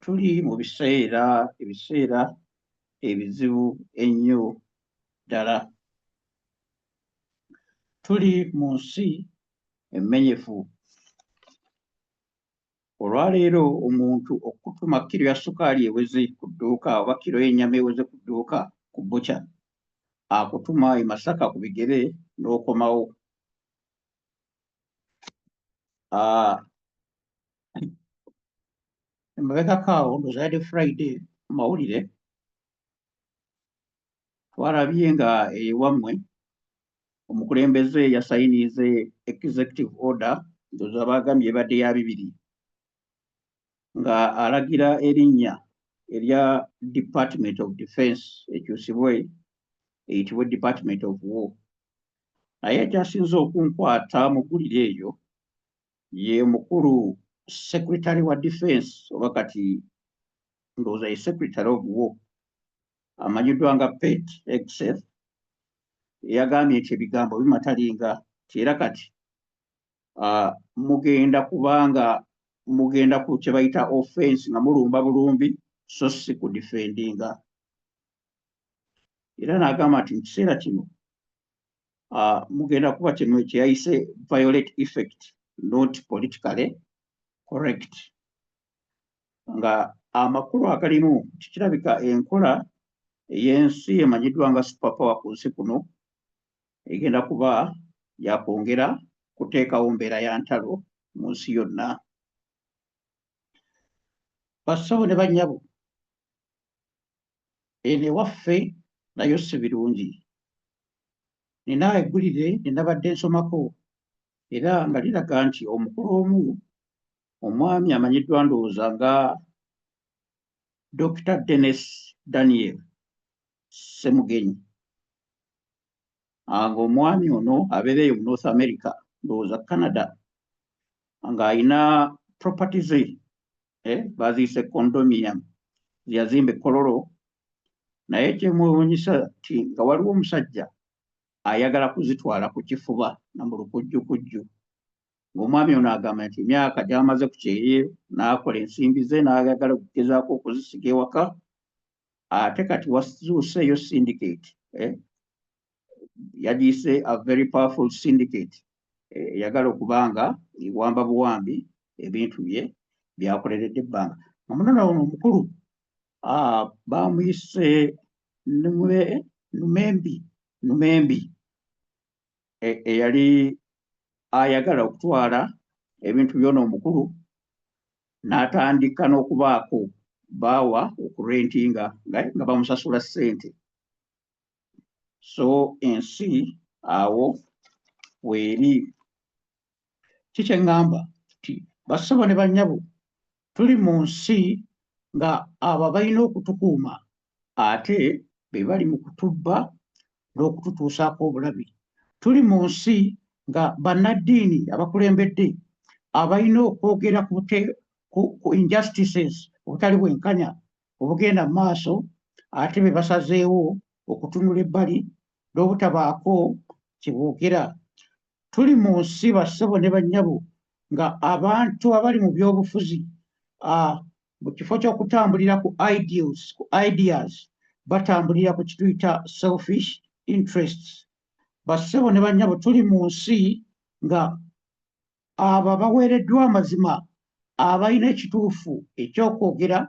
Tuli mu biseera, ebiseera ebizibu ennyo ddala. Tuli mu nsi emmenyefu. Olwaleero omuntu okutuma kkiro ya ssukaali eweze ku dduuka oba kkiro y'ennyama eweze ku dduuka ku bbuca, akutuma e Masaka ku bigere n'okomawo. Emabegako awo ndowooza yadde Friday mu mawulire twalabye nga ewammwe omukulembeze yasayiniize executive order, ndowooza baagambye ebadde ya 2, nga alagira erinnya erya Department of Defense ekyusibwe eyitibwe Department of War. Naye ekyasinze okunkwata mu ggulire eryo ye mukulu Secretary wa Defense, oba kati ndowooza ye Secretary of War, amanyiddwa nga Pete Hegseth, eyagambye nti ebigambo bimatalinga nti era kati mugenda kubanga mugenda ku kye bayita offense, nga mulumba bulumbi so si ku defendinga. Era n'agamba nti mu kiseera kino mugenda kuba kino kye yayise violent effect, not politically correct, nga amakulu agalimu tikirabika enkola ey'ensi emanyiddwa nga super power ku nsi kuno egenda kuba yakwongera kuteekawo mbeera ya ntalo mu nsi yonna. Bassabo ne bannyabo, eno ewaffe nayo si birungi. Nina eggulire lye nabadde nsomako era nga liraga nti omukulu omu, omwami amanyiddwa ndowooza nga Dr. Dennis Daniel Ssemugenyi, ng'omwami ono abeera eyo mu North America, ndowooza Canada, ng'alina property ze, baziyise condominium, yazimba e Kololo. Naye kyemwewuunyisa nti nga waliwo omusajja ayagala kuzitwala ku kifuba na mu lukujjukujju, ng'omwami ono agamba nti emyaka gy'amaze ku kyeyo n'akola ensimbi ze n'ayagala okugezaako okuzisiga ewaka, ate kati wazuuseeyo syndicate, yagiyise a very powerful syndicate, eyagala okuba nga ewamba buwambi ebintu bye byakoleredde ebbanga. Nga munona ono omukulu bamuyise Numembi Numembi, eyali ayagala okutwala ebintu byona omukulu n'atandika n'okubaako baawa okurentinga nga bamusasula ssente. So ensi awo weeri. Kikye ŋŋamba nti bassebo ne bannyabo, tuli mu nsi nga abo abalina okutukuuma ate be bali mu kutubba n'okututuusaako obulabe. Tuli mu nsi nga bannaddiini abakulembedde abalina okwogera ku injustices, obutali bwenkanya obugenda mu maaso, ate be basazeewo okutunula ebbali n'obutabaako kye boogera. Tuli mu nsi, bassebo ne bannyabo, nga abantu abali mu byobufuzi, mu kifo ky'okutambulira ku ideals, ku ideas, batambulira ku kituyita selfish interests. Bassebo ne bannyabo, tuli mu nsi nga abo abaweereddwa amazima, abalina ekituufu ekyokwogera,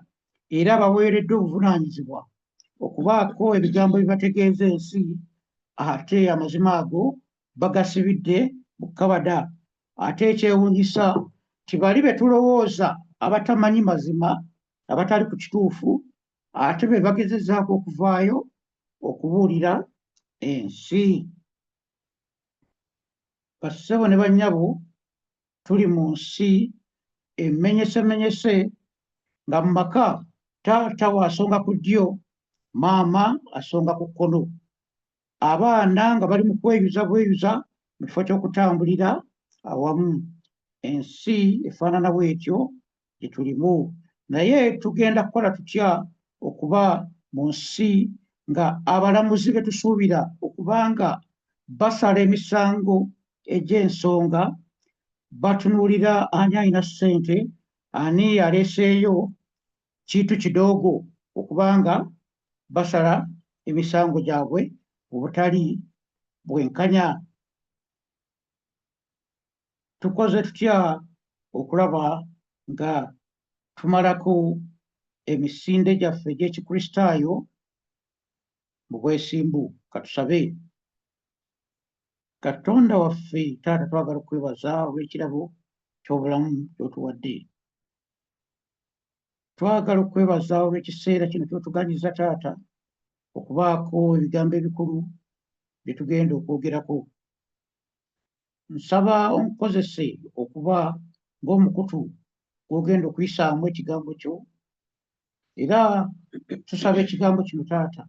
era abaweereddwa obuvunaanyizibwa okubaako ebigambo ebibategeeza ensi, ate amazima ago bagasibidde mu kabada. Ate ekyewuunyisa nti bali be tulowooza abatamanyi mazima, abatali ku kituufu, ate be bagezezaako okuvaayo okubuulira ensi. Bassebo ne bannyabo, tuli mu nsi emenyesemenyese, nga mu maka taata waasonga ku ddyo, maama asonga ku kkono, abaana nga bali mu kweyuza bweyuza mu kifo ky'okutambulira awamu. Ensi efaanana bwetyo gye tulimu. Naye tugenda kukola tutya okuba mu nsi nga abalamuzi be tusuubira okuba nga basala emisango egy'ensonga batunuulira ani alina ssente, ani aleeseeyo Kintu kidoogo okuba nga basala emisango gyabwe mu butali bwenkanya. Tukoze tutya okulaba nga tumalako emisinde gyaffe egy'Ekikristaayo mu bwesimbu? Katusabe. Katonda waffe Taata, twagala okwebaza olw'ekirabo ky'obulamu ky'otuwadde. Twagala okwebaza olw'ekiseera kino ky'otuganyiza Taata okubaako ebigambo ebikulu bye tugenda okwogerako. Nsaba onkozese okuba ng'omukutu gw'ogenda okuyisaamu ekigambo kyo, era tusaba ekigambo kino Taata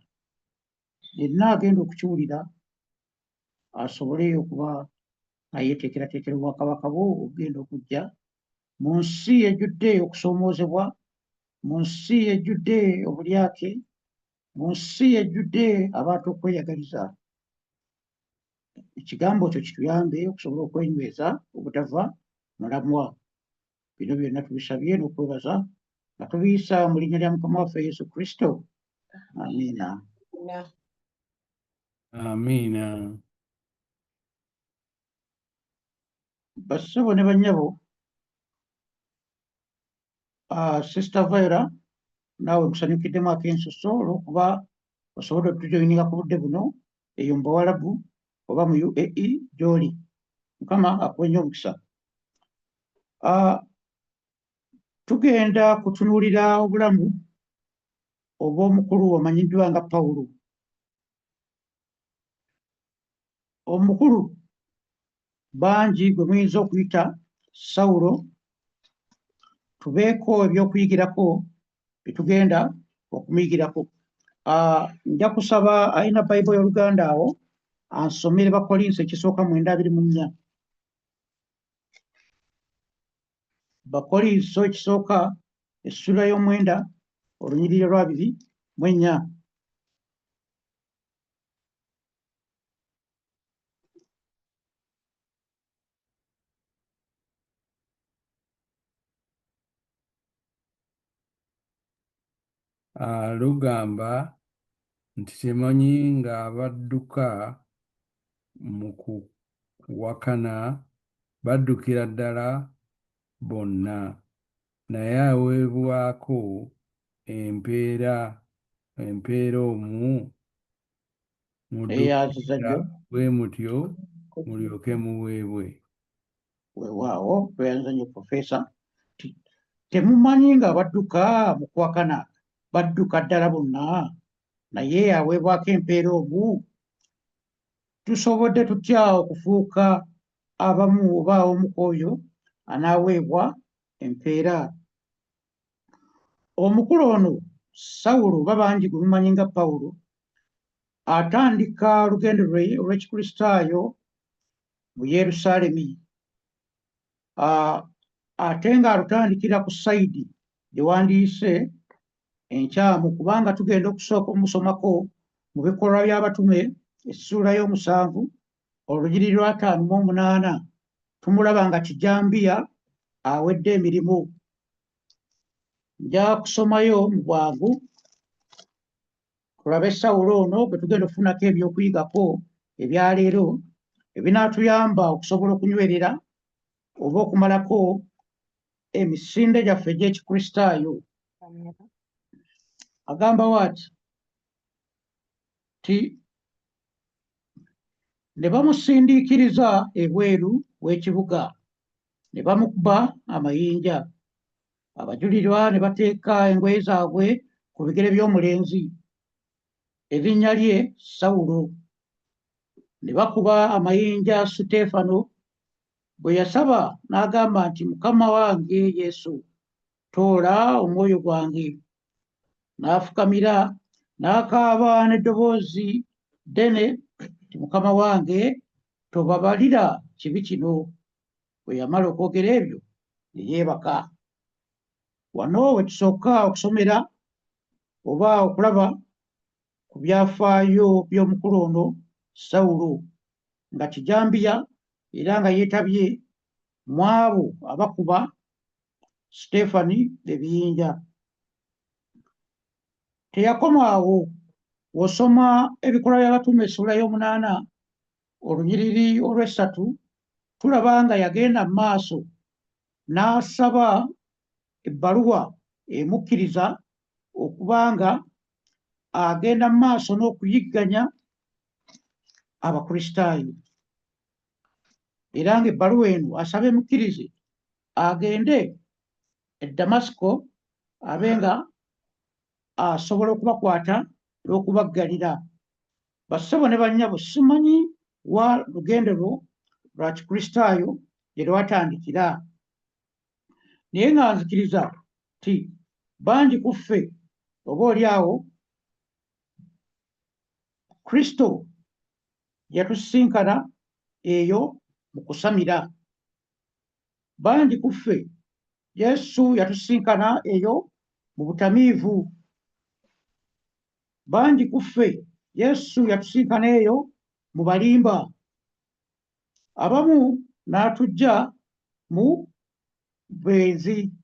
yenna agenda okukiwulira asobole okuba nga yeeteekerateekera obwakabaka bwo obugenda okujja mu nsi ejjudde okusoomoozebwa, mu nsi ejjudde obulyake, mu nsi ejjudde abantu okweyagaliza. Ekigambo kyo kituyambe okusobola okwenyweza obutava mulamwa. Bino byonna tubisabye n'okwebaza nga tubiyisa mu linnya lya Mukama waffe Yesu Kristo. Amiina. Amiina. Bassebo ne bannyabo, Sister Viola, naawe nkusanyukiddemu ak'ensusso olw'okuba osobodde otujoyininga ku budde buno eyo mu Bawalabu oba mu UAE gy'oli. Mukama akuwe nnyo omukisa. Tugenda kutunuulira obulamu obw'omukulu omanyiddwa nga Pawulo. Omukulu bangi gwe muyinza okuyita Sawulo, tubeeko eby'okuyigirako bye tugenda okumuyigirako. Nja kusaba alina Bayibuli y'Oluganda awo ansomere Bakkolinso ekisooka 9:24. Bakkolinso ekisooka essula y'omwenda olunyiriri lwabiri mu ennya. Lugamba nti temanyi ng'abadduka mu kuwakana baddukira ddala bonna, naye aweebwako empeera empeera omu Eyaziza muddukira nnyo. Bwe mutyo mulyoke muweebwe. Weewaawo, tweyanza nnyo Profesa. Temumanyi ng'abadduka mu kuwakana badduka ddala bonna, naye aweebwako empeera omu? Tusobodde tutya okufuuka abamu oba omu ku oyo anaaweebwa empeera? Omukulu ono Sawulo oba bangi gwe mumanyi nga Pawulo atandika olugendo lwe olw'Ekikristaayo mu Yerusaalemi, ate ng'alutandikira ku sayidi gye wandiyise enkyamu, kubanga tugenda okusooka omusomako mu Bikolwa by'Abatume essuula y'omusanvu olunyiriri lw'ataano mu omunaana, tumulaba nga kijambiya awedde emirimu. Nja kusomayo mu bwangu tulabe Sawulo ono gwe tugenda okufunako ebyokuyigako ebyaleero ebinaatuyamba okusobola okunywerera oba okumalako emisinde gyaffe egy'Ekikristaayo. Agamba waati ti ne bamusindiikiriza ebweru w'ekibuga ne bamukuba amayinja. Abajulirwa ne bateeka engoye zaabwe ku bigere by'omulenzi, erinnya lye Sawulo. Ne bakuba amayinja Suteefano bwe yasaba n'agamba nti, Mukama wange Yesu, toola omwoyo gwange. N'afukamira n'akaaba n'eddoboozi ddene nti, Mukama wange, tobabalira kibi kino. Bwe yamala okwogera ebyo ne yeebaka. Wano we tusooka okusomera oba okulaba ku byafaayo by'omukulu ono Sawulo nga kijambiya era nga yeetabye mu abo abakuba Siteefani ebiyinja. Teyakoma awo. W'osoma Ebikolwa by'Abatume essuula y'omunaana olunyiriri olw'essatu, tulaba nga yagenda mu maaso n'asaba ebbaluwa emukkiriza okuba nga agenda mu maaso n'okuyigganya Abakristaayo, era ng'ebbaluwa eno asaba emukkirize agende e Damasiko abe nga asobola okubakwata n'okubaggalira. Bassebo ne bannyabo, simanyi wa lugendo lwo lwa Kikristaayo gye lwatandikira, naye nga nzikiriza nti bangi ku ffe oba oli awo Kristo yatusisinkana eyo mu kusamira. Bangi ku ffe Yesu yatusisinkana eyo mu butamiivu. Bangi ku ffe Yesu yatusisinkana eyo mu balimba. Abamu n'atujja mu bwenzi,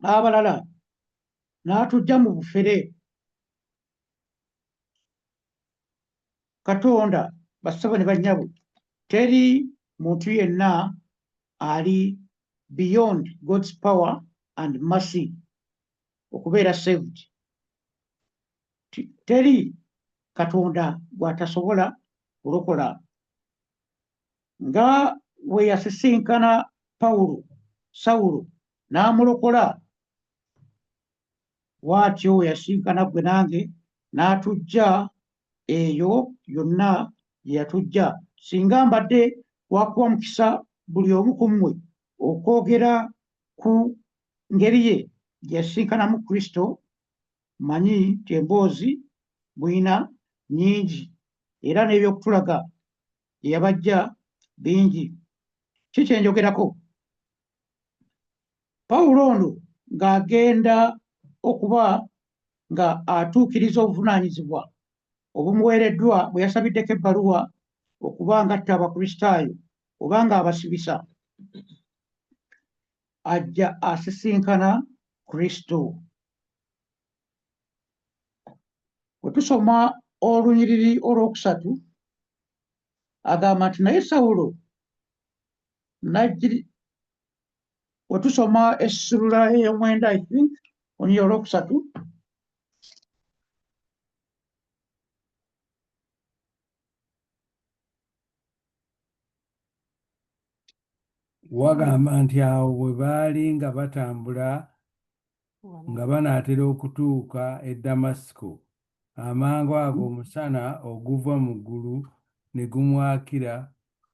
abalala n'atujja mu bufere. Katonda, bassebo ne bannyabo, teri muntu yenna ali beyond God's power and mercy okubeera saved. Teri Katonda gw'atasobola kulokola. Nga bwe yasisinkana Pawulo, Sawulo, n'amulokola, bw'atyo we yasinkana ggwe nange n'atujja eyo yonna gye yatujja. Singa mbadde wakuwa mukisa buli omu ku mmwe okwogera ku ngeri ye gye yasisinkanamu Kristo, mmanyi nti emboozi mulina nnyingi era n'eby'okutulaga gye yabajja bingi. Ki kye njogerako? Pawulo ono ng'agenda okuba nga atuukiriza obuvunaanyizibwa obumuweereddwa bwe yasabiddeko ebbaluwa okuba ng'atta Abakristaayo oba ng'abasibisa, ajja asisinkana Kristo. Bwe tusoma olunyiriri olwokusatu agamba nti naye Sawulo n'ajjiri bwe tusoma essula ey'omwenda, I think olunyiriri olwokusatu. Wagamba nti awo bwe baali nga batambula nga banaatera okutuuka e Damasiko, amangu ago omusana oguva mu ggulu ne gumwakira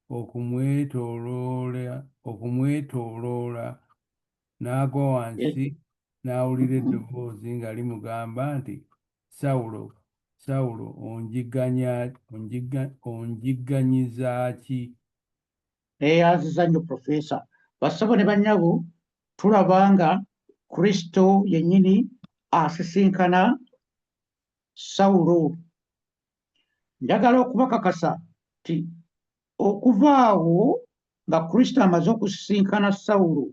okumwetooloola, n'agwa wansi n'awulira eddoboozi nga limugamba nti, Sawulo, Sawulo, onjigganyiza ki? Neeyanziza nnyo Profesa. Bassebo ne bannyabo, tulaba nga Kristo yennyini asisinkana Sawulo. Njagala okubakakasa nti okuva awo nga Kristo amaze okusisinkana Sawulo,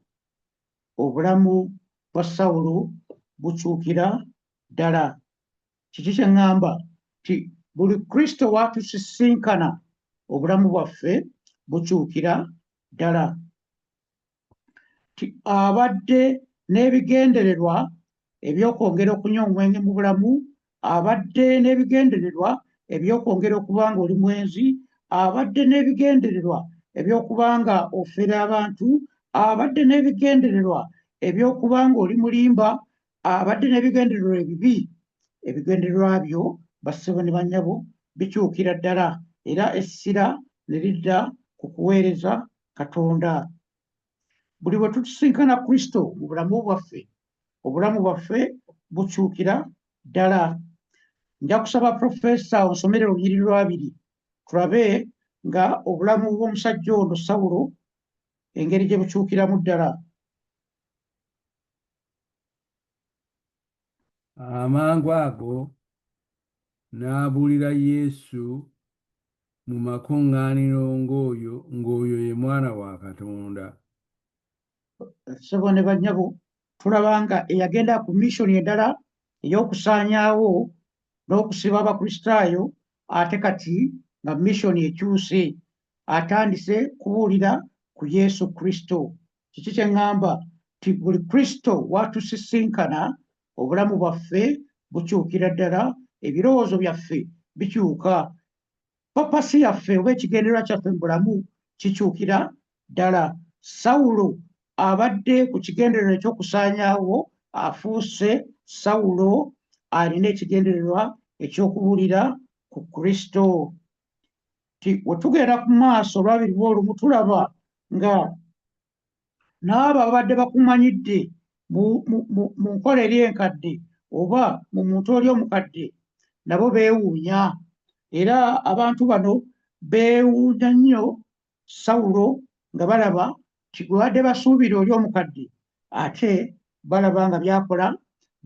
obulamu bwa Sawulo bukyukira ddala. Kiki kye ŋŋamba? Nti buli Kristo w'atusisinkana, obulamu bwaffe bukyukira ddala. Nti abadde n'ebigendererwa eby'okwongera okunywa omwenge mu bulamu, abadde n'ebigendererwa eby'okwongera okuba nga oli mwenzi, abadde n'ebigendererwa eby'okuba nga ofera abantu, abadde n'ebigendererwa eby'okuba nga oli mulimba, abadde n'ebigendererwa ebibi. Ebigendererwa byo, bassebo ne bannyabo, bikyukira ddala era essira ne lidda ku kuweereza Katonda. Buli bwe tusisinkana Kristo mu bulamu bwaffe, obulamu bwaffe bukyukira ddala. Nja kusaba Profesa onsomere olunyiriri lwabiri tulabe nga obulamu bw'omusajja ono Sawulo engeri gye bukyukiramu ddala. Amangu ago n'abuulira Yesu mu makuŋŋaaniro ng'oyo ye Mwana wa Katonda. Ssebo ne bannyabo, tulaba nga eyagenda ku mission endala ey'okusaanyaawo n'okusiba Abakristaayo, ate kati nga mission ekyuse, atandise kubuulira ku Yesu Kristo. Kiki kye ŋŋamba? Nti buli Kristo w'atusisinkana, obulamu bwaffe bukyukira ddala, ebirowoozo byaffe bikyuka, purpose yaffe oba ekigendererwa kyaffe mu bulamu kikyukira ddala. Sawulo abadde ku kigendererwa eky'okusaanyaawo afuuse Sawulo alina ekigendererwa eky'okubuulira ku Kristo. Nti we tugenda ku maaso olwabiri mu olumu tulaba nga n'abo ababadde bakumanyidde mu nkola eri enkadde oba mu muntu oli omukadde nabo beewuunya. Era abantu bano beewuunya nnyo Sawulo nga balaba nti gwe badde basuubira oli omukadde, ate balaba nga byakola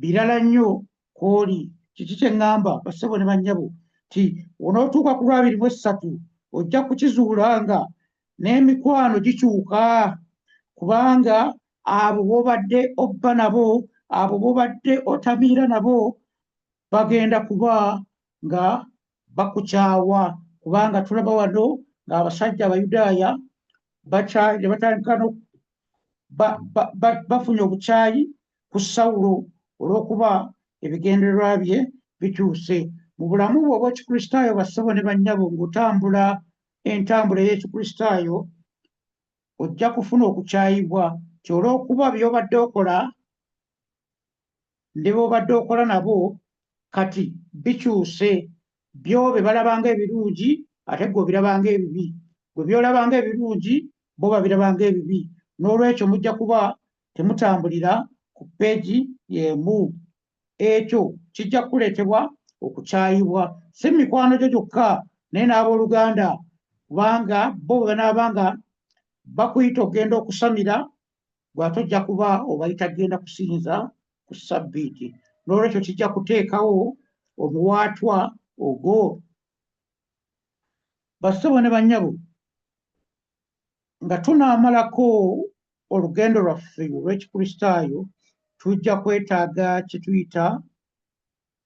birala nnyo kw'oli. Kiki kye ŋŋamba, bassebo ne bannyabo? Nti onootuuka ku lwabiri mu esatu ojja kukizuula nga n'emikwano gikyuka, kubanga abo b'obadde obba nabo, abo b'obadde otamiira nabo, bagenda kuba nga bakukyawa, kubanga tulaba wano ng'abasajja Abayudaaya batandika bafunye obukyayi ku Sawulo olw'okuba ebigendererwa bye bikyuse. Mu bulamu bwe obw'Ekikristaayo, bassebo ne bannyabo, ng'otambula entambula ey'Ekikristaayo, ojja kufuna okukyayibwa ti olw'okuba by'obadde okola ne b'obadde okola nabo kati bikyuse. Byo be balabanga ebirungi, ate gwe obirabanga ebibi. Gwe by'olabanga ebirungi, bo babirabanga ebibi. N'olwekyo mujja kuba temutambulira ku page y'emu. Ekyo kijja kukuleetebwa okukyayibwa, si mikwano gyo gyokka, naye n'abooluganda, kubanga bo bwe banaaba nga bakuyita okugenda okusamira, gw'ate ojja kuba obayita kugenda kusinza ku Sabbiiti. N'olwekyo kijja kuteekawo omuwaatwa ogwo. Bassebo ne bannyabo, nga tunaamalako olugendo lwaffe olw'Ekikristaayo, tujja kwetaaga kye tuyita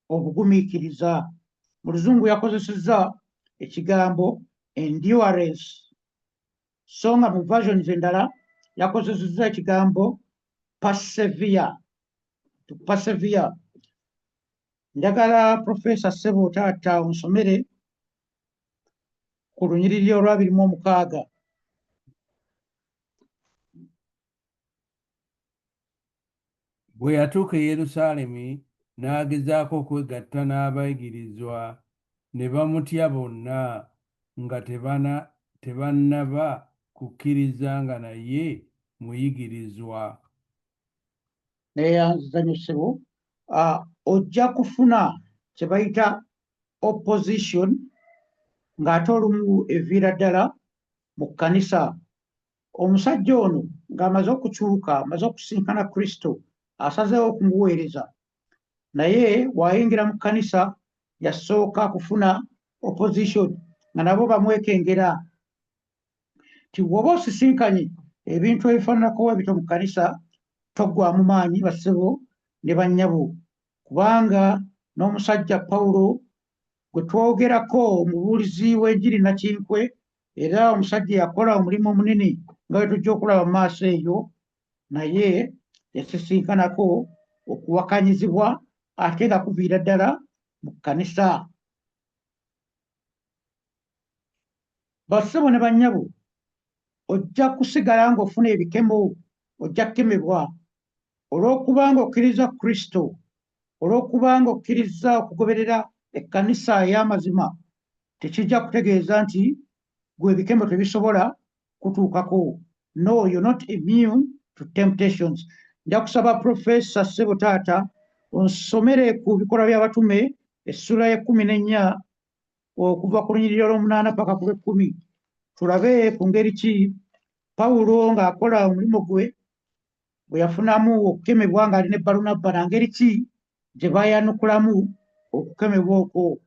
obugumiikiriza. Mu Luzungu yakozesezza ekigambo endurance, so nga mu versions endala yakozesezza ekigambo persevere, to persevere. Njagala Professor, ssebo taata, onsomere ku lunyiriri olwabiri mu omukaaga. Bwe yatuuka e Yerusaalemi n'agezaako okwegatta n'abayigirizwa, ne bamutya bonna, nga tebannaba kukkiriza nga naye muyigirizwa. Neeyanziza nnyo, ssebo. Ojja kufuna kye bayita opposition, ng'ate olumu eviira ddala mu kkanisa. Omusajja ono ng'amaze okukyuka, amaze okusinkana Kristo, asazeewo okumuweereza, naye bw'ayingira mu kkanisa yasooka kufuna opposition, nga nabo bamwekengera. Ti bw'oba osisinkanye ebintu ebifaananako ebito mu kkanisa, toggwamu maanyi, bassebo ne bannyabo, kubanga n'omusajja Pawulo gwe twogerako, omubuulizi w'enjiri nakinkwe, era omusajja yakola omulimu omunene nga bwe tujja okulaba mu maaso eyo, naye yasisinkanako okuwakanyizibwa, ate nga kuviira ddala mu kkanisa. Bassebo ne bannyabo, ojja kusigala ng'ofuna ebikemo, ojja kukemebwa olw'okubanga okkiriza Kristo, olw'okubanga okkiriza okugoberera ekkanisa ey'amazima. Tekijja kutegeeza nti gwe ebikemo tebisobola kutuukako. No, you're not immune to temptations. Nja kusaba Professor, ssebo taata, onsomere ku Bikolwa by'Abatume essula y'ekkumi n'ennya okuva ku lunyiriri olw'omunaana paka ku lw'ekkumi, tulabe ku ngeri ki Pawulo ng'akola omulimu gwe bwe yafunamu okukemebwa ng'ali ne Balunabba, na ngeri ki gye bayanukulamu okukemebwa okwo.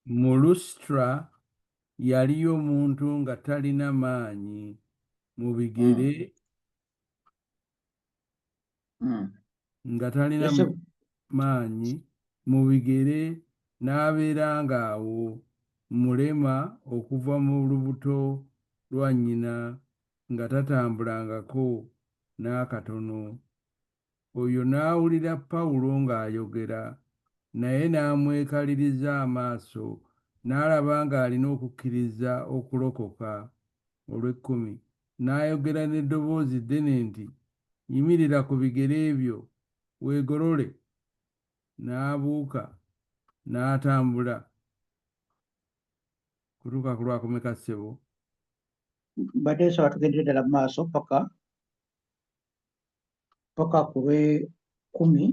Mu Lusitula yaliyo omuntu nga talina maanyi. Mu bigere nga talina maanyi mu bigere n'abeeranga awo mulema okuva mu lubuto lwa nnyina nga tatambulangako n'akatono. Oyo n'awulira Pawulo ng'ayogera, naye n'amwekaliriza amaaso n'alaba ng'alina okukkiriza okulokoka. Olw'ekkumi, n'ayogera n'eddoboozi ddene nti, Yimirira ku bigere byo, weegolole. N'abuuka, n'atambula. Kutuuka ku lwakumeka ssebo? Mbadde nsaba tugendere ddala mu maaso paka paka ku lw'ekkumi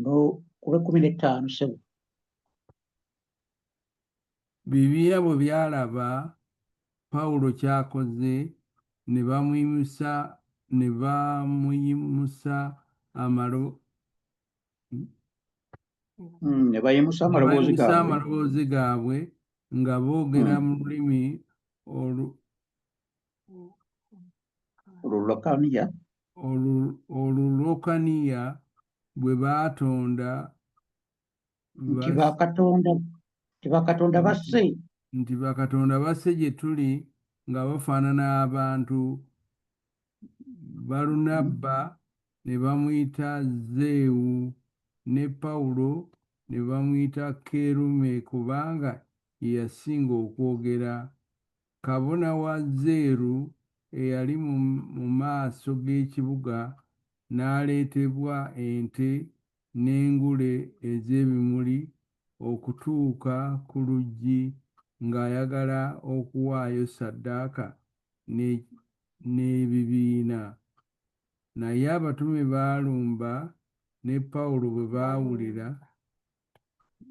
no ku lw'ekkumi n'ettaano ssebo. Bibiina bwe byalaba Pawulo ky'akoze, ne bamuyimusa ne bamuyimusa amalo Ne bayimusa ne amaloboozi bayimusa gaabwe amaloboozi gaabwe nga boogera mu lulimi olu Olulokaniya. Olulokaniya bwe baatonda Nti bakatonda nti bakatonda basse nti bakatonda basse gye tuli nga bafaanana abantu. Balunabba ne bamuyita Zewu, ne Pawulo ne bamuyita Kerume kubanga ye yasinga okwogera. Kabona wa Zeru eyali mu maaso g'ekibuga n'aleetebwa ente n'engule ez'ebimuli okutuuka ku luggi ng'ayagala okuwaayo ssaddaaka n'ebibiina. Naye abatume Balunabba ne Pawulo bwe baawulira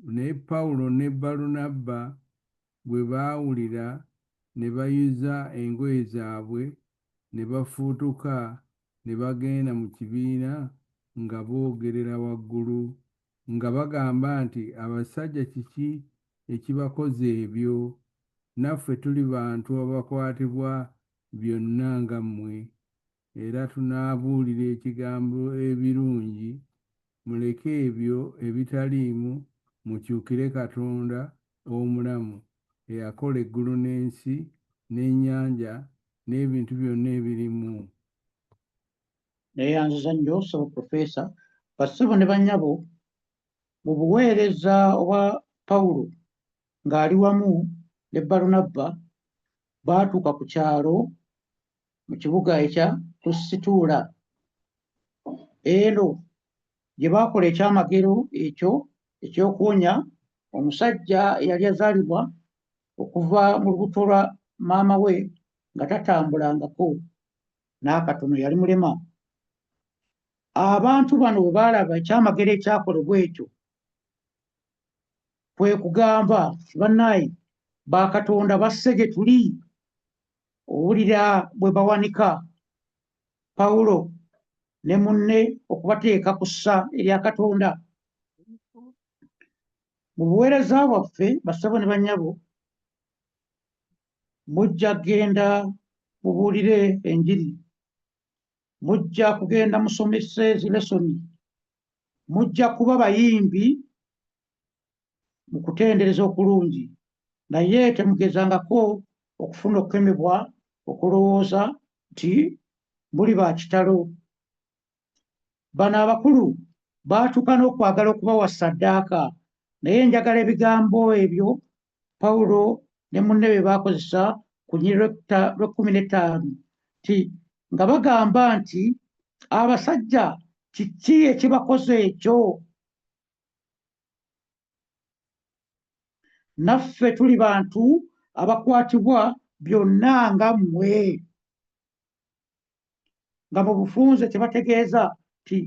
naye Pawulo ne Balunabba bwe baawulira ne bayuza engoye zaabwe ne bafubutuka ne bagenda mu kibiina nga boogerera waggulu nga bagamba nti, Abasajja kiki ekibakoza ebyo? Naffe tuli bantu abakwatibwa byonna nga mmwe, era tunaabuulira ekigambo ebirungi, muleke ebyo ebitaliimu, mukyukire Katonda omulamu, eyakola eggulu n'ensi n'ennyanja n'ebintu byonna ebirimu. Neeyanziza nnyo ssebo Profesa. Bassebo ne bannyabo, mu buweereza obwa Pawulo ng'ali wamu ne Balunabba baatuuka ku kyalo mu kibuga ekya Lusituula. Eno gye baakola ekyamagero ekyo eky'okuwonya omusajja eyali azaalibwa okuva mu lubuto lwa maama we nga tatambulangako n'akatono, yali mulema. Abantu bano bwe baalaba ekyamagero ekyakolebwa ekyo, kwe kugamba bannaayi bakatonda basse gye tuli. Owulira bwe bawanika Pawulo ne munne okubateeka ku ssa erya Katonda. Mu buweereza bwaffe, bassebo ne bannyabo, mujja kugenda mubuulire enjiri, mujja kugenda musomese zi lesoni, mujja kuba bayimbi mu kutendereza okulungi, naye temugezangako okufuna okukemebwa okulowooza nti muli ba kitalo. Bano abakulu baatuuka n'okwagala okubawa ssaddaaka, naye njagala ebigambo ebyo Pawulo ne munne bye baakozesa ku lunyiriri lw'ekkumi n'ettaano nti nga bagamba nti abasajja kiki ekibakoze ekyo? Naffe tuli bantu abakwatibwa byonna nga mmwe. Nga mu bufunze kyebategeeza nti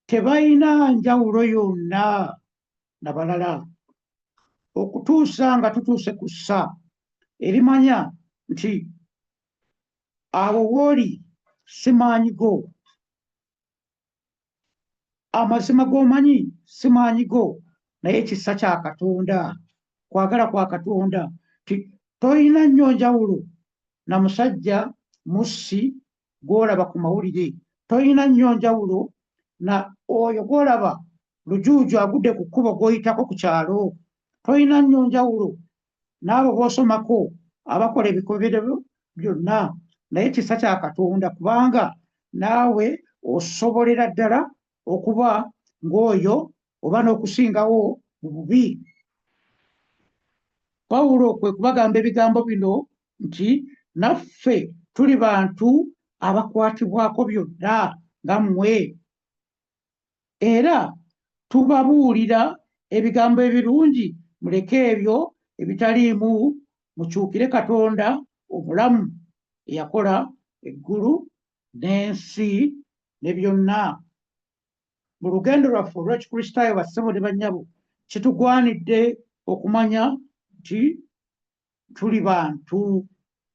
tebalina njawulo yonna na balala okutuusa nga tutuuse ku ssa erimanya nti awo w'oli si maanyi go, amazima g'omanyi si maanyi go, naye kisa kya Katonda, kwagala kwa Katonda, nti tolina nnyo njawulo na musajja. mussi gw'olaba ku mawulire, tolina nnyo njawulo na oyo gw'olaba lujuuju agudde ku kkubo gw'oyitako ku kyalo, tolina nnyo njawulo n'abo b'osomako abakola ebikolobero byonna. Naye kisa kya Katonda, kubanga naawe osobolera ddala okuba ng'oyo oba n'okusingawo mu bubi. Pawulo kwe kubagamba ebigambo bino nti naffe tuli bantu abakwatibwako byonna nga mmwe, era tubabuulira ebigambo ebirungi, muleke ebyo ebitaliimu, mukyukire Katonda omulamu eyakola eggulu n'ensi ne byonna. Mu lugendo lwaffe olw'Ekikristaayo, bassebo ne bannyabo, kitugwanidde okumanya nti tuli bantu,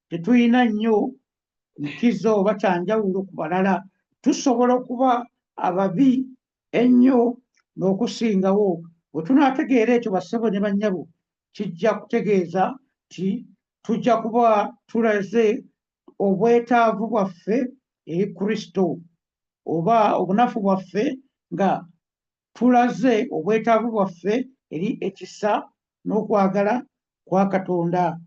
tetulina nnyo nkizo oba kyanjawulo ku balala. Tusobola okuba ababi ennyo n'okusingawo. Bwe tunaategeera ekyo, bassebo ne bannyabo, kijja kutegeeza nti tujja kuba tulaze obwetaavu bwaffe eri Kristo, oba obunafu bwaffe nga tulaze obwetaavu bwaffe eri ekisa n'okwagala kwa Katonda.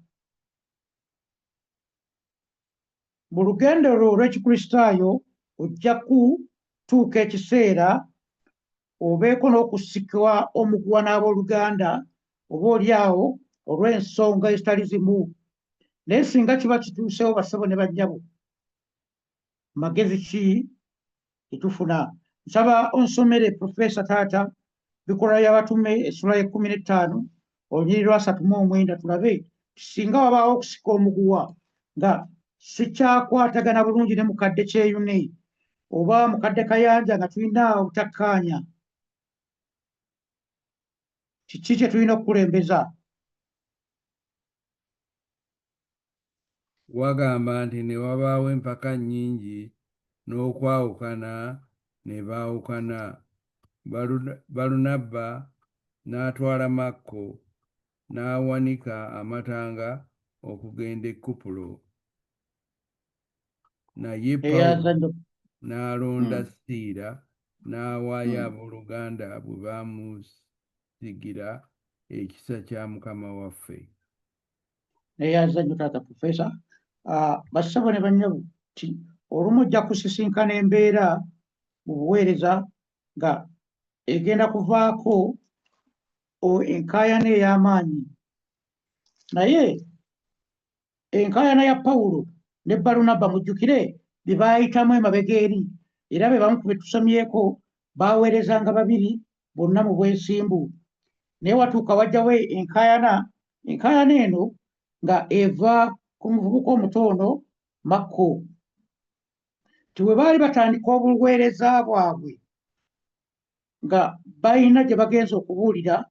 Mu lugendo lwo olw'Ekikristaayo ojja kutuuka ekiseera obeeko n'okusikwa omuguwa n'abooluganda, oba oli awo olw'ensonga ezitali zimu. Naye singa kiba kituuseewo, bassebo ne bannyabo, magezi ki getufuna? Nsaba onsomere Profesa taata Bikolwa by'Abatume essula y'ekkumi n'ettaano olunyiriri lwa 39, tulabe singa wabaawo okusika omuguwa nga sikyakwatagana bulungi ne mukadde Kyeyune oba mukadde Kayanja, nga tulina obutakkaanya, kiki kye tulina okukulembeza? Wagamba nti ne wabaawo empaka nnyingi n'okwawukana ne baawukana. Balunabba n'atwala Makko n'awanika amatanga okugenda e Kupulo. Naye Pawulo n'alonda Siira n'awaayo abooluganda bwe baamusigira ekisa kya Mukama waffe. Neyanza nnyo taata Profesa. Bassebo ne bannyabo, ti olumu ojja kusisinkana embeera mu buweereza nga egenda kuvaako enkaayana ey'amaanyi. Naye enkaayana ya Pawulo ne Balunabba, mujjukire bye baayitamu emabega eri, era be bamu ku be tusomyeko baaweerezanga babiri bonna mu bwesimbu. Naye watuuka wajjawo enkaayana, enkaayana eno nga eva ku muvubuka omuto ono Makko. Nti bwe baali batandika obuweereza bwabwe nga balina gye bagenze okubuulira,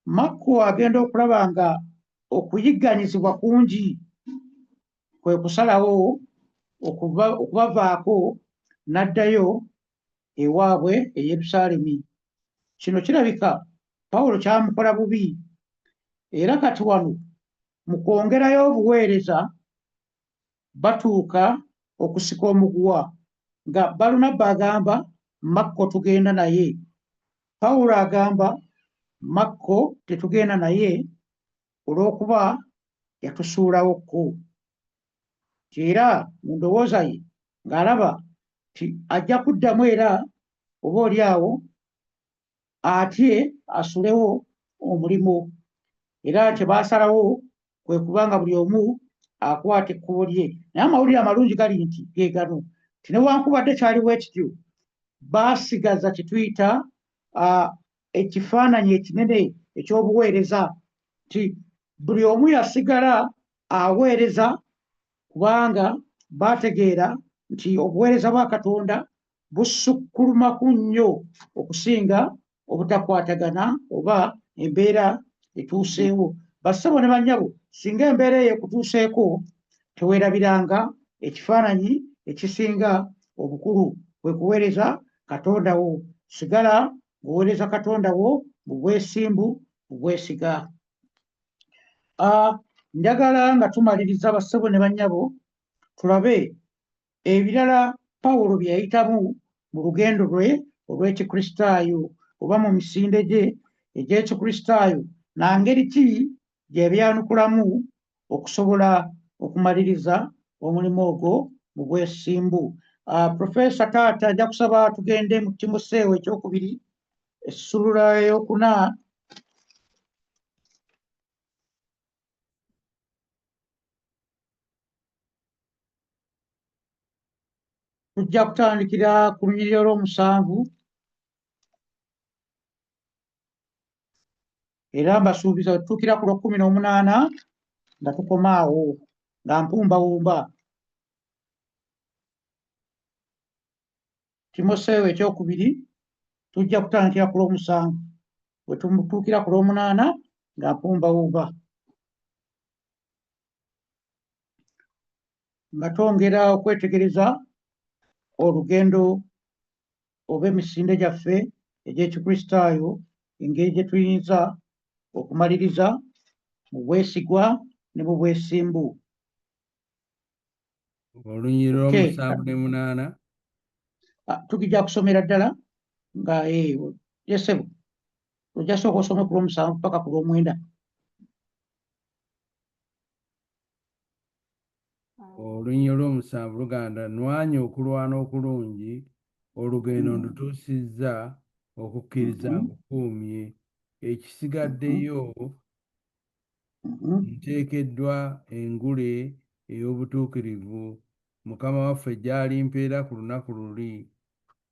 Makko agenda okulaba nga okuyigganyizibwa kungi, kwe kusalawo okubavaako n'addayo ewaabwe e Yerusaalemi. Kino kirabika Pawulo kyamukola bubi, era kati wano mu kwongerayo obuweereza batuuka okusika omuguwa nga Balunabba agamba Makko tugenda naye, Pawulo agamba Makko tetugenda naye olw'okuba yatusuulawo kko. Era mu ndowooza ye ng'alaba nti ajja kuddamu era oba oli awo atye asulewo omulimu, era kye baasalawo kwe kuba nga buli omu akwata ekkubo lye. Naye amawulire amalungi gali nti ge gano, nti newankubadde kyaliwo ekityo, baasigaza kye tuyita ekifaananyi ekinene eky'obuweereza, nti buli omu yasigala aweereza, kubanga baategeera nti obuweereza bwa Katonda busukkulumaku nnyo okusinga obutakwatagana oba embeera etuuseewo. Bassebo ne bannyabo, singa embeera eyo ekutuuseeko, teweerabiranga ekifaananyi ekisinga obukulu, kwe kuweereza Katonda wo. Sigala ng'oweereza Katonda wo mu bwesimbu, mu bwesiga. Njagala nga tumaliriza, bassebo ne bannyabo, Tulabe ebirala Pawulo bye yayitamu mu lugendo lwe olw'Ekikristaayo oba mu misinde gye egy'Ekikristaayo, na ngeri ki gye yabyanukulamu okusobola okumaliriza omulimu ogwo mu bwesimbu. Profesa taata ajja kusaba tugende mu Timoseewo ekyokubiri essuula eyokuna. Tujja kutandikira ku lunyiriri olw'omusanvu era mbasuubiza tutuukira ku lw'ekkumi n'omunaana nga tukoma awo nga mpumbawumba. Timoseewo ekyokubiri tujja kutandikira ku lw'omusanvu bwe tumutuukira ku lw'omunaana nga mpumbawumba. Nga twongera okwetegereza olugendo oba emisinde gyaffe egy'Ekikristaayo, engeri gye tuyinza okumaliriza mu bwesigwa ne mu bwesimbu. Olunyiriri olw'omusanvu ne munaana. Tugijja kusomera ddala nga yesebo ojja sooka osome ku lw'omusanvu paka ku lw'omwenda. Olunyiriri olw'omusanvu luganda nwanye okulwana okulungi, olugendo ndutuusizza, okukkiriza nkukuumye, ekisigaddeyo nteekeddwa engule ey'obutuukirivu Mukama waffe gy'alimpeera ku lunaku luli,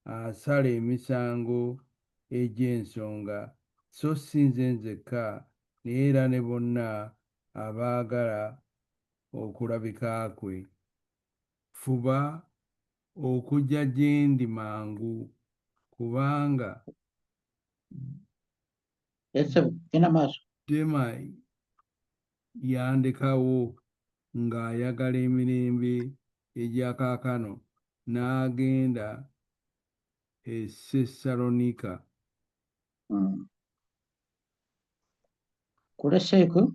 asala emisango egy'ensonga, so si nze nzekka, naye era ne bonna abaagala okulabika kwe. Fuba okujja gye ndi mangu, kubanga Dema yandekawo ng'ayagala emirembe egya kaakano, n'agenda e Sessalonika. Kuleseeko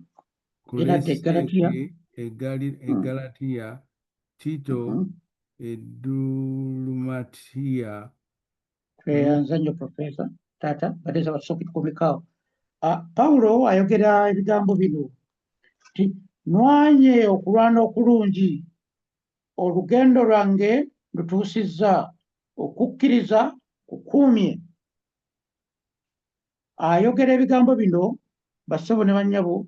Kuleseke e Ggalatiya, Tito e Ddulumatiya. Tweyanza nnyo Profesa taata badde nsaba tusooke tukomekaawo. Pawulo ayogera ebigambo bino nti nwanye okulwana okulungi, olugendo lwange ndutuusizza, okukkiriza kukuumye. Ayogera ebigambo bino bassebo ne bannyabo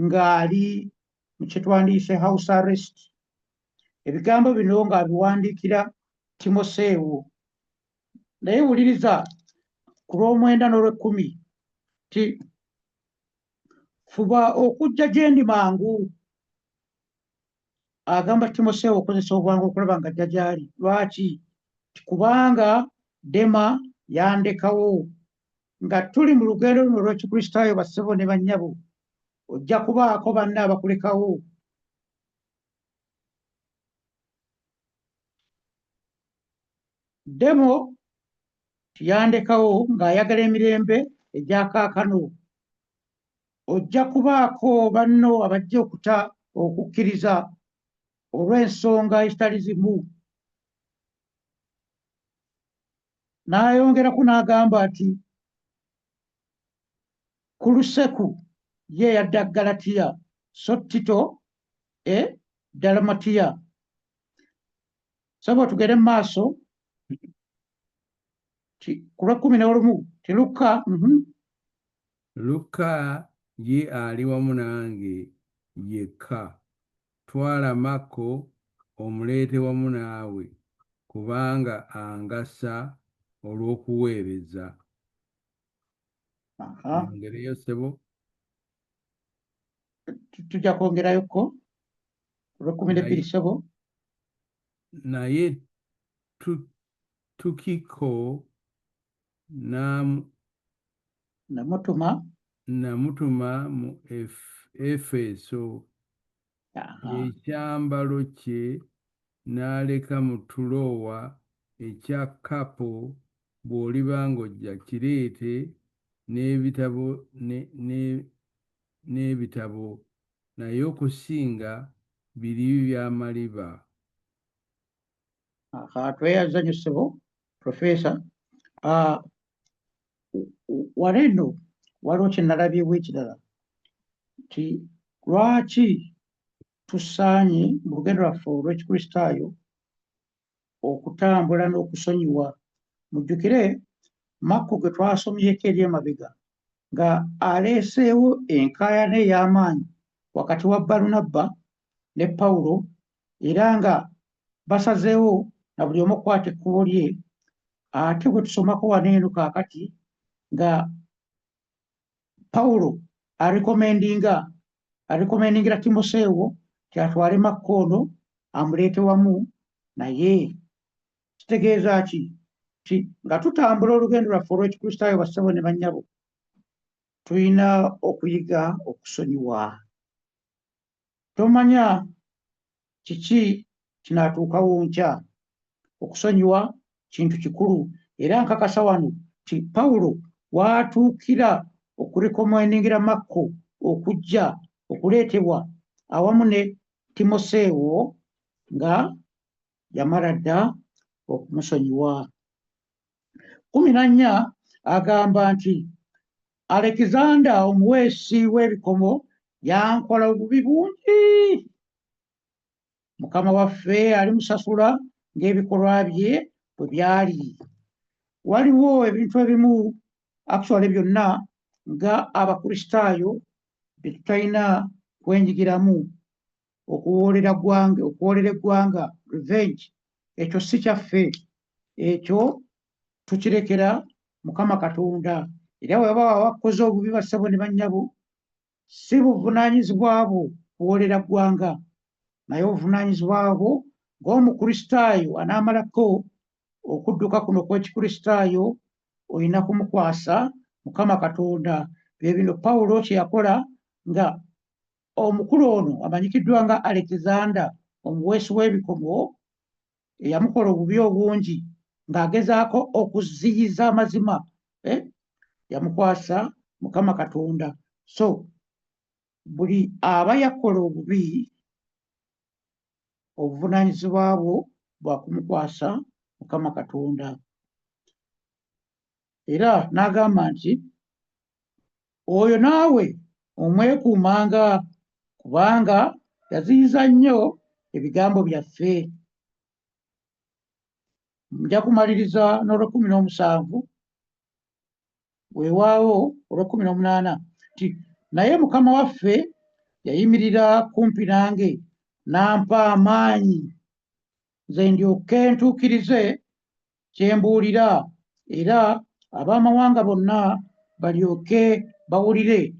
ng'ali mu kye twandiyise house arrest. Ebigambo bino ng'abiwandiikira Timoseewo. Naye wuliriza ku lw'omwenda n'olw'ekkumi nti fuba okujja gye ndi mangu. Agamba Timoseewo okozesa obwangu okulaba ng'ajja gy'ali. Lwaki? Nti kubanga Dema yandekawo. Nga tuli mu lugendo luno olw'Ekikristaayo bassebo ne bannyabo, ojja kubaako banne abakulekawo. Demo tiyandekawo ng'ayagala emirembe egya kaakano. Ojja kubaako banno abajja okuta okukkiriza olw'ensonga ezitali zimu. N'ayongerako n'agamba nti Kuluseku ye yadda Ggalatiya, so Tito e Dalumatiya. Saba tugende mu maaso ku lw'ekkumi n'olumu ti Lukka. Lukka ye ali wamu nange yekka. Twala Makko omuleete wamu naawe, kubanga angasa olw'okuweereza. Nyongereyo ssebo. Tujja kwongerayokko olw'ekkumi n'ebbiri ssebo. Naye Tukiko namutuma namutuma mu Efeso. Ekyambalo kye n'aleka mu Tulowa ekya Kapo, bw'oliba ng'ojja kireete n'ebitabo n'ebitabo, naye okusinga biri by'amaliba. Aha, tweyanza nnyo ssebo profesa. Ah, wano eno waliwo kye nalabyewo ekirala nti lwaki tusaanye mu lugendo lwaffe olw'Ekikristaayo okutambula n'okusonyiwa. Mujjukire Makko gwe twasomyeko eri emabega nga aleeseewo enkaayana ey'amaanyi wakati wa Balunabba ne Pawulo, era nga basazeewo na buli omu okukwata ekkubo lye. Ate bwe tusomako wano eno kaakati nga Pawulo arekomendingira Timoseewo nti atwale Makko ono amuleete wamu naye. Kitegeeza ki? Nti nga tutambula olugendo lwaffe olw'Ekikristaayo, bassebo ne bannyabo, tulina okuyiga okusonyiwa. Tomanya kiki kinaatuukawo nkya. Okusonyiwa kintu kikulu, era nkakasa wano nti Pawulo w'atuukira okurekomendingira Makko okujja okuleetebwa awamu ne Timoseewo nga yamala dda okumusonyiwa. 14 agamba nti Alekizanda omuweesi w'ebikomo yankola obubi bungi, Mukama waffe alimusasula ng'ebikolwa bye bwe byali. Waliwo ebintu ebimu, actually byonna, nga Abakristaayo bye tutalina kwenyigiramu. Okuwoolera ggwanga, okuwoolera eggwanga, revenge, ekyo si kyaffe, ekyo tukirekera Mukama Katonda. Era bwe baba bakoze obubi, bassebo ne bannyabo, si buvunaanyizibwa bwo kuwoolera ggwanga, naye obuvunaanyizibwa bwo ng'Omukristaayo anaamalako okudduka kuno kw'Ekikristaayo, olina kumukwasa Mukama Katonda. Bye bino Pawulo kye yakola nga omukulu ono amanyikiddwa nga Alexander omuweesi w'ebikomo eyamukola obubi obungi ng'agezaako okuziyiza amazima, yamukwasa Mukama Katonda. So buli aba yakola obubi, obuvunaanyizibwa bwo bwa kumukwasa Mukama Katonda. Era n'agamba nti oyo naawe omwekuumanga, kubanga yaziyiza nnyo ebigambo byaffe. Nja kumaliriza n'olwekumi n'omusanvu, weewaawo olwekumi n'omunaana, nti naye Mukama waffe yayimirira kumpi nange n'ampa amaanyi, nze ndyoke ntuukirize kye mbuulira, era ab'amawanga bonna balyoke bawulire,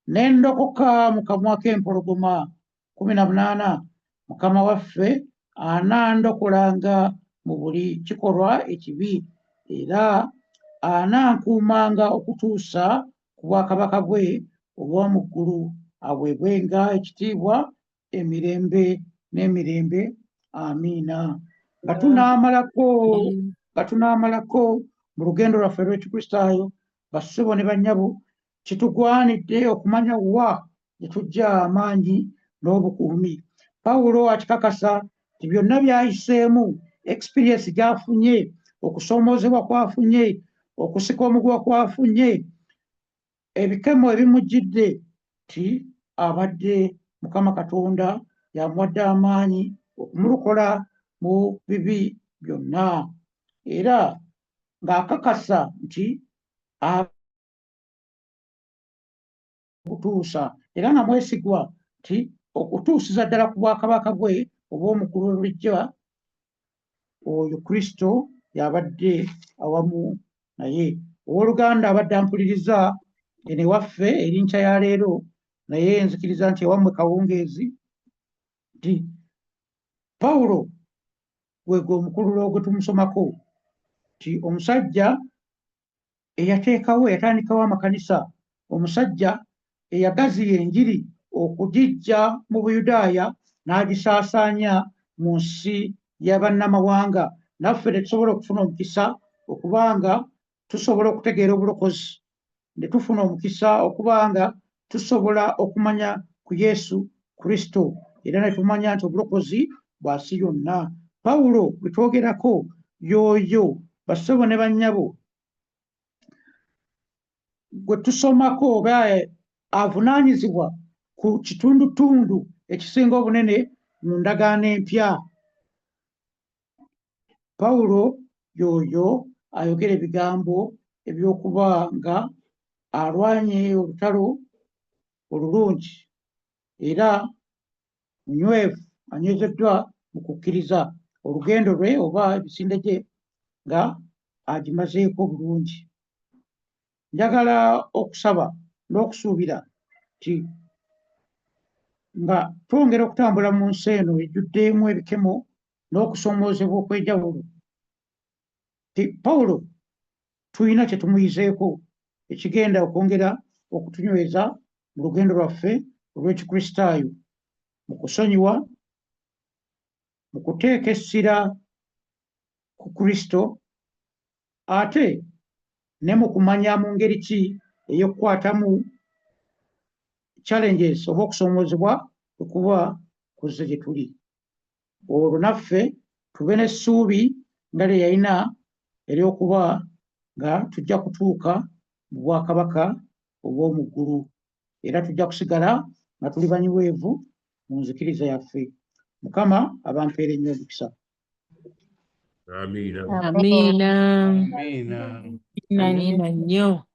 ne ndokoka mu kamwa k'empologoma. 18, Mukama waffe anandokolanga mu buli kikolwa ekibi, era anankuumanga okutuusa ku bwakabaka bwe obw'omu ggulu. Aweebwenga ekitiibwa emirembe n'emirembe. Amiina. Nga tunaamalako mu lugendo lwaffe lw'Ekikristaayo, bassebo ne bannyabo, kitugwanidde okumanya wa gye tujja amaanyi n'obukuumi. Pawulo akikakasa nti byonna by'ayiseemu, experience gy'afunye, okusoomoozebwa kw'afunye, okusika omuguwa kw'afunye, ebikemo ebimujjidde, ti abadde Mukama Katonda yamuwadde amaanyi okumulokola mu bibi byonna, era ng'akakasa nti okutuusa, era nga mwesigwa nti okutuusiza ddala ku bwakabaka bwe obw'omuggulu we bulijja, oyo Kristo y'abadde awamu naye. Owooluganda abadde ampuliriza eno ewaffe eri nkya ya leero, naye nzikiriza nti ewammwe kawungeezi, nti Pawulo gwe gwe omukululo gwe tumusomako nti omusajja eyateekawo, eyatandikawo amakanisa, omusajja eyagaziya enjiri okugiggya mu Buyudaaya n'agisaasaanya mu nsi y'abannamawanga, naffe ne tusobola okufuna omukisa okubanga tusobola okutegeera obulokozi, ne tufuna omukisa okubanga tusobola okumanya ku Yesu Kristo, era ne tumanya nti obulokozi bwa nsi yonna. Pawulo gwe twogerako y'oyo, bassebo ne bannyabo, gwe tusomako oba avunaanyizibwa ku kitundutundu ekisinga obunene mu ndagaano empya. Pawulo y'oyo ayogera ebigambo eby'okuba nga alwanye olutalo olulungi era munywevu, anywezeddwa mu kukkiriza olugendo lwe oba emisinde gye nga agimazeeko bulungi. Njagala okusaba n'okusuubira nti nga twongera okutambula mu nsi eno ejjuddemu ebikemo n'okusoomoozebwa okw'enjawulo, nti Pawulo tulina kye tumuyizeeko ekigenda okwongera okutunyweza mu lugendo lwaffe olw'Ekikristaayo, mu kusonyiwa, mu kuteeka essira ku Kristo, ate ne mu kumanya mu ngeri ki ey'okukwatamu challenges oba okusoomoozebwa okuba kuzze gye tuli, olwo naffe tube n'essuubi nga lye yalina ery'okuba nga tujja kutuuka mu bwakabaka obw'omu ggulu, era tujja kusigala nga tuli banywevu mu nzikiriza yaffe. Mukama abampeere nnyo omukisa. Amiina. Amiina. Amiina. Amiina nnyo.